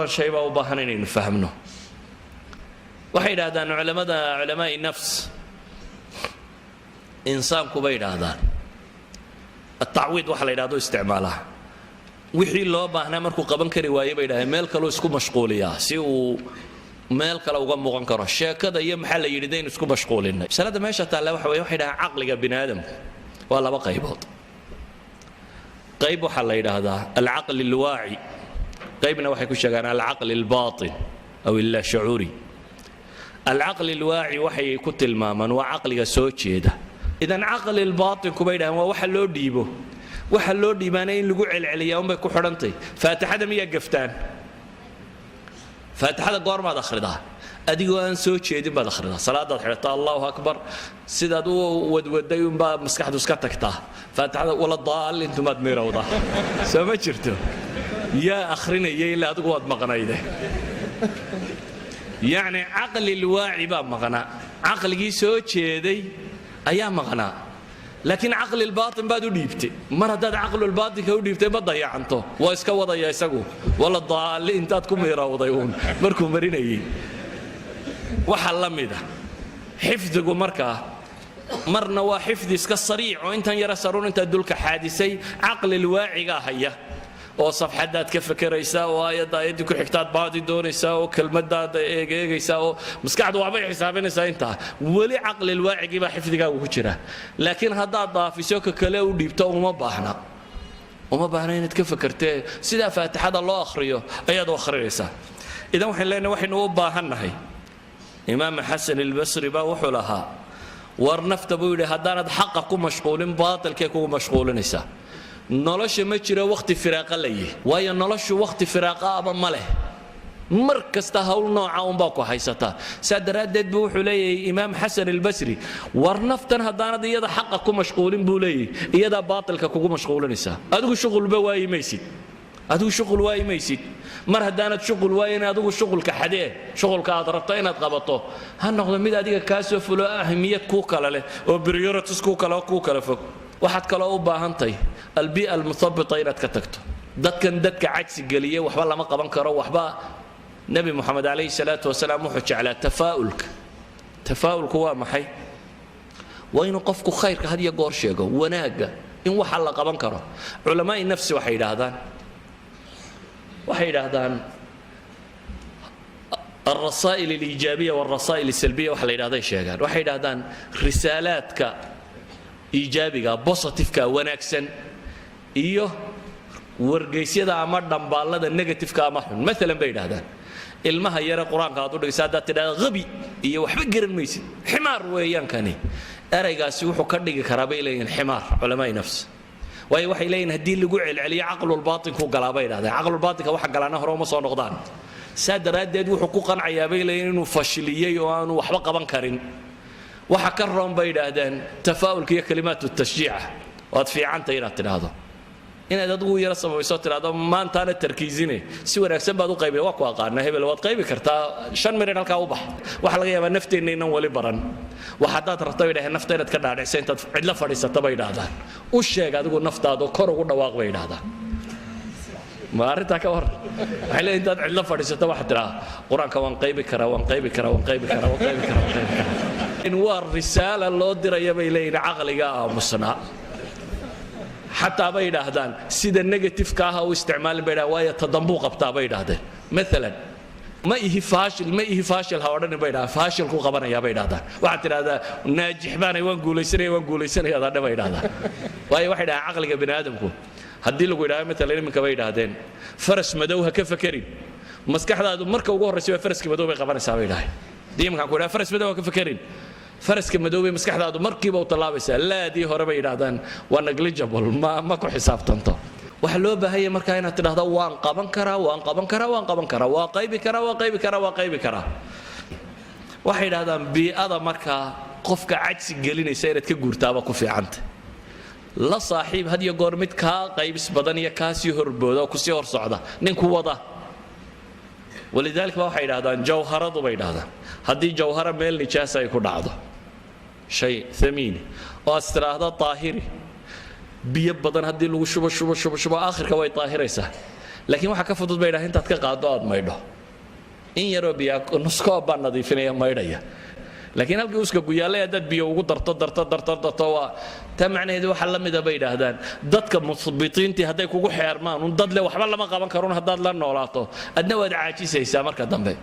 Shay baa u baahan inaynu fahmno. Waxay yidhaahdaan culamada, culamaai nafs, insaanku bay yidhaahdaan atacwiid waxa la yidhahdo isticmaalaa. Wixii loo baahnaa markuu qaban kari waaye, bay yidhahdeen, meel kaleu isku mashquuliyaa si uu meel kale uga muuqan karo sheekada iyo maxaa la yidhi daynu isku mashquulinay. Masalada meesha taalla waxa weye, waxay dhahaan caqliga bini aadamku waa laba qaybood. Qayb waxaa la yidhaahdaa alcaqli alwaaci, qaybna waxay ku sheegaan alcaqli albaatin aw اللاشعوري. Alcaqli alwaaci waxay ku tilmaamaan waa caqliga soo jeeda. Idan caqli albaatinku, bay dhahaan, waa waxa loo dhiibo. Waxa loo dhiibaana in lagu celceliyaa unbay ku xidhantay. Faatixada miyaa gaftaan? Faatixada goormaad akhridaa? Adigoo aan soo jeedin baad akhridaa. Salaadaad xidhataa, Allahu akbar, sidaad u wadwaday unbaa maskaxdu iska tagtaa. Faatixada wala daalintumaad miirowdaa. Soo ma jirto? Yaa akhrinaya? Ilaa adigu waad maqnayde. Yacni caqli lwaaci baa maqnaa, caqligii soo jeeday ayaa maqnaa, laakiin caqlilbaatin baad u dhiibtay. Mar haddaad caqlulbaatinka u dhiibtay, ma dayacanto, waa iska wadaya isagu. Wala daalli intaad ku miirowday uun markuu marinayay. Waxa la mida xifdigu markaa marna waa xifdi iska sariic oo intan yara saruun intaad dulka xaadisay, caqlilwaacigaa haya oo safxadaad ka fekeraysaa oo aayadda aayaddii ku xigtaad baadi doonaysaa oo kelmadaad eegeegaysaa oo maskaxdu waxbay xisaabinaysaa. Intaa weli caqlilwaacigii baa xifdigaagu ku jira. Laakiin haddaad daafiso, ka kale u dhiibto, uma baahna, uma baahna inaad ka fekertee. Sidaa faatixada loo akhriyo ayaad u akhrinaysaa. Idan waxaynu leenahay, waxaynu u baahannahay, Imaam Xasan Albasri baa wuxuu lahaa, war nafta, buu yidhi, haddaanad xaqa ku mashquulin, baatilkay kugu mashquulinaysaa. Nolosha ma jiro wakhti firaaqa la yihi, waayo noloshu wakhti firaaqa aba ma leh. Mar kasta hawl nooca unbaa ku haysataa. Saa daraaddeed buu wuxuu leeyahay Imaam Xasan Albasri, war naftan haddaanad iyada xaqa ku mashquulin, buu leeyahay, iyadaa baatilka kugu mashquulinaysaa. Adigu shuqulba waayi maysid, adigu shuqul waayi maysid. Mar haddaanad shuqul waayin, adigu shuqulka xadee. Shuqulka aad rabto inaad qabato ha noqdo mid adiga kaa soo fulo, ahmiyad kuu kale leh oo priorities kuu kala fog. Waxaad kaloo u baahantahay البيئة المثبطة inaad ka tagto, dadkan dadka cajsi geliye, waxba lama qaban karo, waxba. Nebi Moxamed calayhi salaatu wasalaam wuxuu jeclaa tafaa'ulka. Tafaa'ulku waa maxay? Waa inuu qofku khayrka had iyo goor sheego, wanaagga, in waxa la qaban karo. Culamaai nafsi waxay yidhaahdaan الرسائل الإيجابية والرسائل السلبية waxa la yidhahday sheegaan. Waxay yidhahdaan risaalaadka iijaabiga, positiveka, wanaagsan, iyo wargeysyada ama dhambaalada negativeka ama xun. Maalan, bay yidhahdaan, ilmaha yare Qur-aanka aad u dhigaysa, haddaad tidhahda "qabi" iyo "waxba garan maysid", "ximaar" weeyaan kani, eraygaasi wuxuu ka dhigi karaa, bay leeyihin, ximaar. Culamaai nafs, waayo waxay leeyihin haddii lagu celceliyo, caqlulbaatinku galaa, bay yidhahdeen. Caqlulbaatinka waxa galaana hore uma soo noqdaan. Saa daraaddeed wuxuu ku qancayaa, bay leeyihin, inuu fashiliyey oo aanu waxba qaban karin. Waxa ka roon, bay yidhaahdeen, tafaa'ulka iyo kalimaat tashjiica. Waad fiicantay inaad tidhaahdo, inaad adigu yaro sababayso, tidhahdo maantaana tarkiisine, si wanaagsan baad u qaybi, waa ku aqaana hebel, waad qaybi kartaa, 5 minit halkaa u bax. Waxaa laga yaabaa nafteenna inaan wali baran. Wax haddaad rabto, bay dhaheen, nafta inaad ka dhaadhicsa, intaad cidlo fadhiisata, bay idhaahdaan, u sheeg adigu naftaado, kor ugu dhawaaq, bay idhaahdaan. Ma arrintaa ka warran? Waxay leeyihin intaad cidlo fadhiisato waxaad tidhaha, "Qur-aanka waan qaybi karaa, waan qaybi karaa, waan qaybi karaa, waan qaybi karaa, waan qaybi karaa." In waa risaala loo diraya, bay leeyihin, caqliga aamusnaa. Xataa, bay yidhaahdaan, sida negativeka ah u isticmaalin, bay yidhahdaan, waayo tadambuu qabtaa, bay yidhaahdeen. Maalan, "Ma ihi faashil, ma ihi faashil" ha odhanin, bay yidhahdaan, faashil ku qabanayaa, bay yidhahdaan. Waxaad tidhahdaa, "Naajix baanay, waan guulaysanaya, waan guulaysanaya" adadhe, bay yidhahdaan. Waayo waxay dhahaan caqliga bini aadamku, haddii lagu yidhahdo maalan iminka, bay yidhaahdeen, "Faras madow ha ka fakerin", maskaxdaadu marka ugu horraysa waa faraska madow bay qabanaysaa, bay yidhahdeen. Haddii iminkaan ku yidhaha "Faras madow ha ka fakerin", faraska madow bay maskaxdaadu markiiba u tallaabaysaa. Laadii hore, bay yidhaahdaan, waa negligible, ma ku xisaabtanto. Waxaa loo baahanya markaa inaad tidhahdo, "Waan qaban karaa, waan qaban karaa, waan qaban karaa, waa qaybi karaa, waa qaybi karaa, waa qaybi karaa." Waxay yidhahdaan bii'ada markaa qofka cajsi gelinaysa inaad ka guurtaaba ku fiicanta. La saaxiib had iyo goor mid kaa qaybis badan iyo kaa sii horbooda oo kusii hor socda, ninku wada. ولذلك ba waxay yidhahdaan jawharadu, bay yidhahdaan, haddii jawhara meel nijaasa ay ku dhacdo, shay thamiini, oo aad tidhaahdo "Daahiri", biyo badan haddii lagu shubo, shubo, shubo, shubo, aakhirka way daahiraysaa. Laakiin waxaa ka fudud, bay yidhahdeen, intaad ka qaaddo aad maydho. In yaroo biyaa, nuskoob baa nadiifinaya, maydhaya. Laakiin halkii uska guyaalay haddaad biyo ugu darto, darto, darto, darto, waa taa macnaheedu. Waxaa la mida, bay yidhaahdaan, dadka muthbitiintii hadday kugu xeermaan un dad le waxba lama qaban karun, haddaad la noolaato, adna waad caajisaysaa marka dambe.